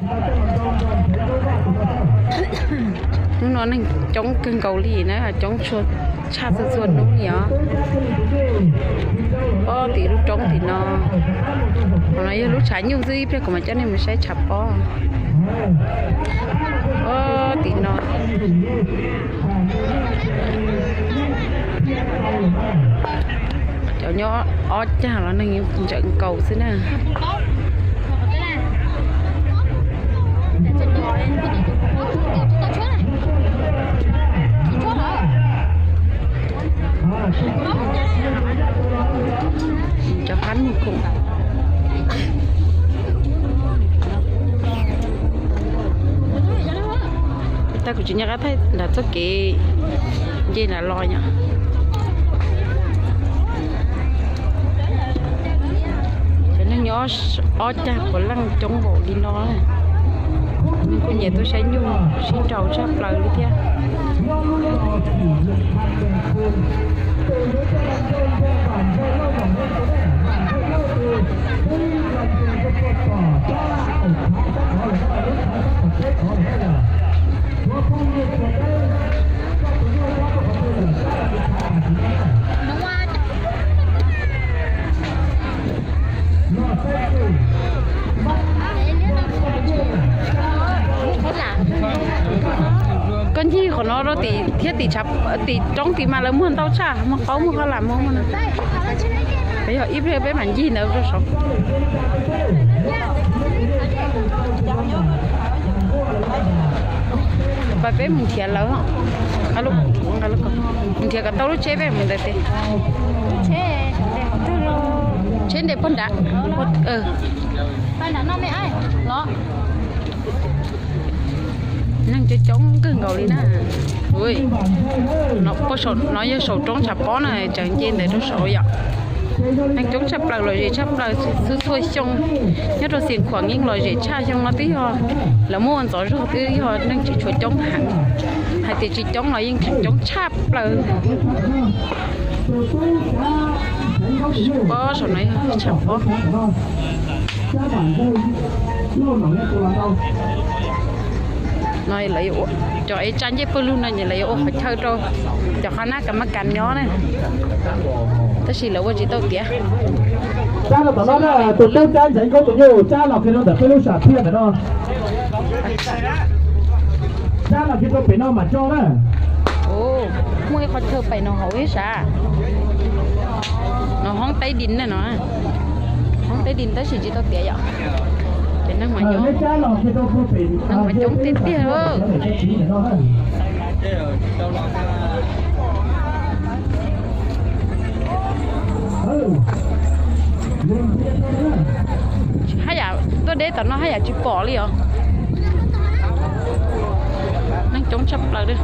ໜູນ້ອຍໜຶ່ງຈົ່ງເກິ່ງເກົາຫຼີນະ, ຈົ່ງຊວນ ຊາດຊວນໆ ໜູນີ້ເນາະ. ໂອ້ ຕີລູກຈົ່ງຕີເນາະ. ເຮົານະ ລູກຊາຍຍຸ່ງຊື້ອີ່ເພກຂອງມັນເຈົ້ານີ້ ມັນໃຊ້ຊາປໍ. ໂອ້ ຕີເນາະ. ເຈົ້າຍໍອອດຈາກລາວໜຶ່ງ ເຈົ້າເກົາຊິນະ. ຈະພັນຄົງ ແຕ່ກູຈິນຍາກາໄທດາໂຕເກ ເຈນອະລອຍຍະ. ຈະນັ່ງຍອດ ອອດຈາກຄົນຫຼັງຈົ່ງໂບດີນອນ. ມີຄົນເຫຍໂຕໃຊ້ຢູ່ ຊິເຈົ້າຊາບເປີລິເທຍ. ການທີ່ຂອງເຮົາເນາະ ຕີ ເທຍຕີ ຈັບ ຕີຈ້ອງຕີມາແລ້ວມ່ວນເຕົ້າຊາ ມາເຂົ້າມືເຂົ້າຫຼາມມາ ໄປເອົາອີ່ເພກໄປໝັນຢີນເອົາໂທລະສັບ. ໄປເປັນໝູ່ທຽນແລ້ວເນາະ. ອາ ລູກ ອາ ລູກ ໝູ່ທຽນກະເຕົ້າລູກເຊເປັນໝູ່ເຕ ເຊເດປອນດາ ເອີ ເນາະ. ນັ່ງຈະຈ້ອງກຶ່ງເກົາຫຼີນະ. ໂອ້ຍ ເນາະ ພວກເຮົາເນາະ ຢ່າໂສຈ້ອງສະເປາະນະ ຈັງເຈນໄດ້ທຸກເຊົາຢາກ ນັ່ງຈ້ອງສະເປີ ລອຍເຈສະເປີ ຊ່ວຍຊົງ ຍາໂຕສຽງຂວາງຍິງລອຍເຈສະຊົງມາຕິຮອ ລະມ່ວນຈອຈອຕິຮອ ນັ່ງຈະຊ່ວຍຈ້ອງຫັນ ໃຫ້ຕິຈິຈ້ອງລອຍຍິງຈ້ອງສະເປີ ປອສອນໃນສະເປາະ. ນ້ອຍເລີຍ ເຈົ້າໄອ້ຈັນເຢັບປຶລຸນນັ້ນເລີຍ ໂອ້ ເຂົາເຈົ້າໂຕ ເຈົ້າຄະນະກຳມະການຍໍນະ ຕາຊິເລີຍວ່າຈິໂຕເຕຍ ຈານລະຕະລອດນະ ໂຕເຈົ້າຈານໃຫຍ່ກໍໂຕໂຍ ຈານລະຄືໂຕແຕ່ເປັນລູກສາວເພຍແຕ່ເນາະ ຈານລະຄືໂຕເປັນນ້ອງໝາຈໍນະ. ໂອ້ ຫ້ວຍ ເຂົາເທີໄປເນາະ ເຮົາເອີຍຊາ ເນາະ ຫ້ອງໃຕ້ດິນນະເນາະ. ຫ້ອງໃຕ້ດິນໃຕ້ສີຈິໂຕເຕຍ ເປັນນັ່ງມາຍອມ ນັ່ງມາຈົງຕິດເດ ເອີ ໃຫ້ຢາໂຕເດຕອນເນາະ ໃຫ້ຢາຈິປອລີເອີ ນັ່ງຈົງຊັບເລີຍເດີ.